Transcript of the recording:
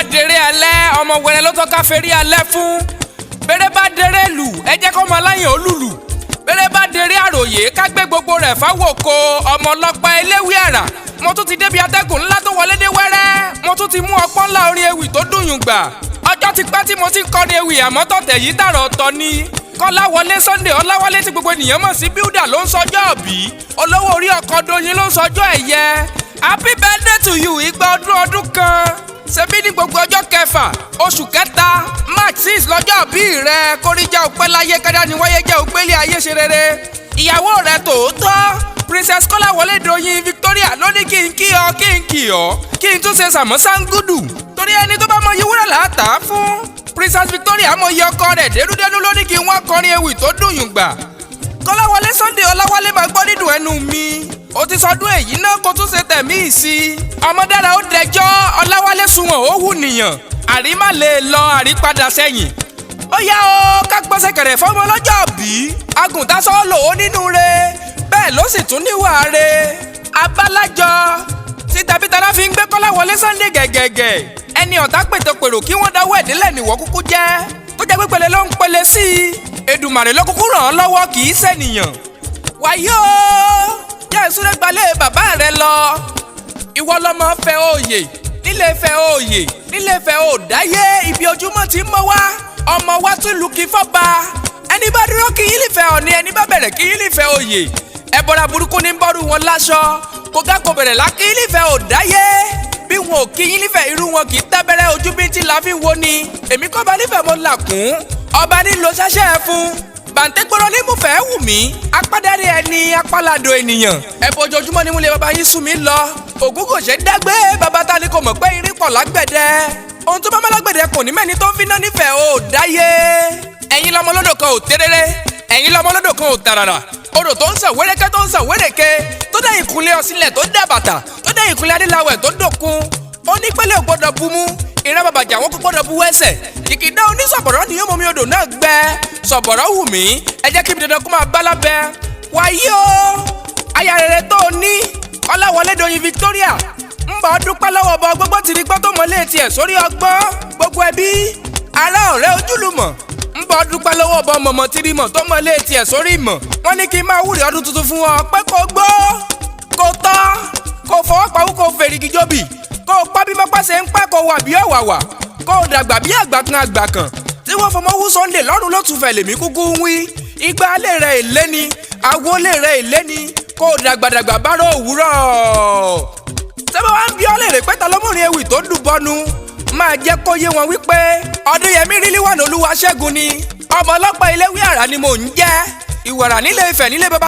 Bá dèrè alẹ́, ọmọ wẹrẹ ló tọ́ka fèrè alẹ́ fún. Bèrè bá dèrè lù, ẹ jẹ́ kọ́mọ aláyàn ó lùlù. Bèrè bá dèrè àròyé, ká gbé gbogbo rẹ̀ fáwọ̀kọ ọmọ ọlọ́pàá eléwé àrà. Mo tún ti débi atẹ́gùn ńlá tó wọlé dé wẹ́rẹ́. Mo tún ti mú ọpọ́n ńlá orin ewì tó dùn yùn gbà. Ọjọ́ ti pẹ́ tí mo ti ń kọrin ewì, àmọ́ tọ̀tẹ̀ yìí tààrọ̀ ọ̀tọ̀ ni. Kọ́láwọlé Sunday Ọláwálé tí gbogbo ènìyàn mọ̀ sí Builder ló ń sọjọ́ òbí. Olówó orí ọkọ̀ Doyin ló ń sọjọ́ ẹ̀yẹ. Happy birthday to you, igba ọdún ọdún kan. Ṣebí ní gbogbo ọjọ́ kẹfà oṣù kẹta, March 6, lọ́jọ́ òbí rẹ. Kóríjà òpẹ́ láyé, kádà ní wáyé jẹ́ ògbélé ayé ṣe rere. Ìyàwó rẹ tòótọ́, Princess Kọ́láwọlé Doyin Victoria, ló ní kí n kí ọ, kí n kì ọ, kí n tún ṣe sàmọ́sángúdù, torí ẹni tó bá mọ iye wúrà làátà fún. Princess Victoria mọ iye ọkọ rẹ̀ dénúdénú, ló ní kí wọ́n kọrin ewì tó dùn yùn gbà. Kọ́láwọlé Sunday Ọláwálé, máa gbọ́ dídùn ẹnu mi. Ó ti sọdún èyí náà, kó tún ṣe tẹ̀mí sí i. Ọmọ dára ó dẹjọ́, Ọláwálé sunwọ̀n ó wù nìyàn. Àrímà lè lọ àrípadà sẹ́yìn. Ó yá o, ká gbọ́ ṣẹ̀kẹ̀rẹ̀ fọ́mọ lọ́jọ́ bí. Agùntàsọ́ lò ó nínú re, bẹ́ẹ̀ ló sì tún níwà re. Abálájọ tí tàbítàrà fi ń gbé Kọ́láwọlé Sunday gẹ̀gẹ̀gẹ̀. Ẹni ọ̀tá pètòpèrò kí wọ́n dáwọ́ ẹ̀dínlẹ̀ nìwọ́ kúkú jẹ́, tó jẹ́ pípele ló ń pele sí i. Èdùmàrè ló kúkú ràn án lọ́wọ́, kì í ṣènìyàn. Wàyí o, jẹ́ ìsúré gbalẹ̀ bàbá rẹ lọ. Ìwọ lọmọ fẹ́ òye nílé fẹ́, òye nílé fẹ́ ò dáyé. Ibi ojúmọ́ ti ń mọ́ wá, ọmọ wa tún lu kí fọ́ba. Ẹni bá dúró kí yín lè fẹ́ ọ̀ní, ẹni bá bẹ̀rẹ̀ kí yín lè fẹ́ òye. Ẹbọra burúkú ní bọ́rù wọn láṣọ kógá kò bẹ̀rẹ̀ lá kí yín lè fẹ́ ò dáyé. Bí wọn ò kí yín nífẹ̀ẹ́, irú wọn kì í tábẹ́rẹ́ ojú bí tí la fi wo ni. Èmi kọ́ bá nífẹ̀ẹ́, mo là kún ọba nílò ṣáṣẹ́ fún bàǹtẹ́gbọ́rọ́ ní mo fẹ́ wù mí. Apádàrí ẹni apálàdò ènìyàn, ẹ̀bùn ojoojúmọ́ ni mo lè bàbá yín sún mi lọ. Ògún kò ṣe dágbé bàbá ta ni kò mọ̀ pé irin pọ̀ lágbẹ̀dẹ. Ohun tó bá má lágbẹ̀dẹ kò ní mẹ́ni tó ń finá nífẹ̀ẹ́ ò dáyé. Ẹ̀yin lọmọ lọ́dọ̀ kan ò tẹ́rẹ́rẹ́, ẹ̀yin lọmọ lọ́dọ̀ kan ò tàràrà. Odò tó ń sàn wéréké, tó ń sàn wéréké, tó dé ìkúnlẹ̀ ọsílẹ̀, tó dé bàtà, tó dé ìkúnlẹ̀ adéláwẹ̀, tó dòkun. Onípele ò gbọ́dọ̀ bu mú, ìran bàbàjà wọn kò gbọ́dọ̀ bu ẹsẹ̀. Kìkìdá onísọ̀bọ̀rọ̀ ni yóò mọ mi odò náà gbẹ. Sọ̀bọ̀rọ̀ wù mí, ẹ jẹ́ kí mi dandan kó máa bá lábẹ́. Wáyé o, aya rere tó o ní, Ọláwọlé Doyin Victoria, ń bọ̀ dúpẹ́ lọ́wọ́ ọba gbogbo tìrí gbọ́ tó mọ́lé tiẹ̀ sórí ọgbọ́n. Gbogbo ẹbí, ará, ọ̀rẹ́, ojúlùmọ̀ ń bọ̀ dúpẹ́ lọ́wọ́ ọba mọ̀mọ́ tìrí mọ̀ tó mọ́lé tiẹ̀ sórí ìmọ̀. Wọ́n ní kí n máa wúre ọdún tuntun fún ọ pé kó gbó, kó tọ́, kó fọwọ́ pawú, kó fèrègì jóbì, kó pa bí mọ́pá ṣe ń pẹ́, kó wà bí ọ̀wàwà, kó dàgbà bí àgbà kan, àgbà kan tí wọ́n fọmọ wú Sunday lọ́rùn ló tún fẹ̀. Lèmi kúkú ń wí, igba alẹ́ rẹ̀ èlé ni, àwo lè rẹ̀ èlé ni, kó dàgbàdàgbà bárò òwúrọ̀. Tẹ́bọ̀ wá ń bí ọ́ lè rè pé ta lọ́mọrin ewì tó dùn bọ́nu, máa jẹ́ kó yé wọn wípé Ọdúnyẹmí Rílíwàn Olúwaṣẹ́gun ni. Ọmọ ọlọ́pàá iléwé àrà ni mò ń jẹ́, ìwàrà nílé Ifẹ̀ nílé bàbá.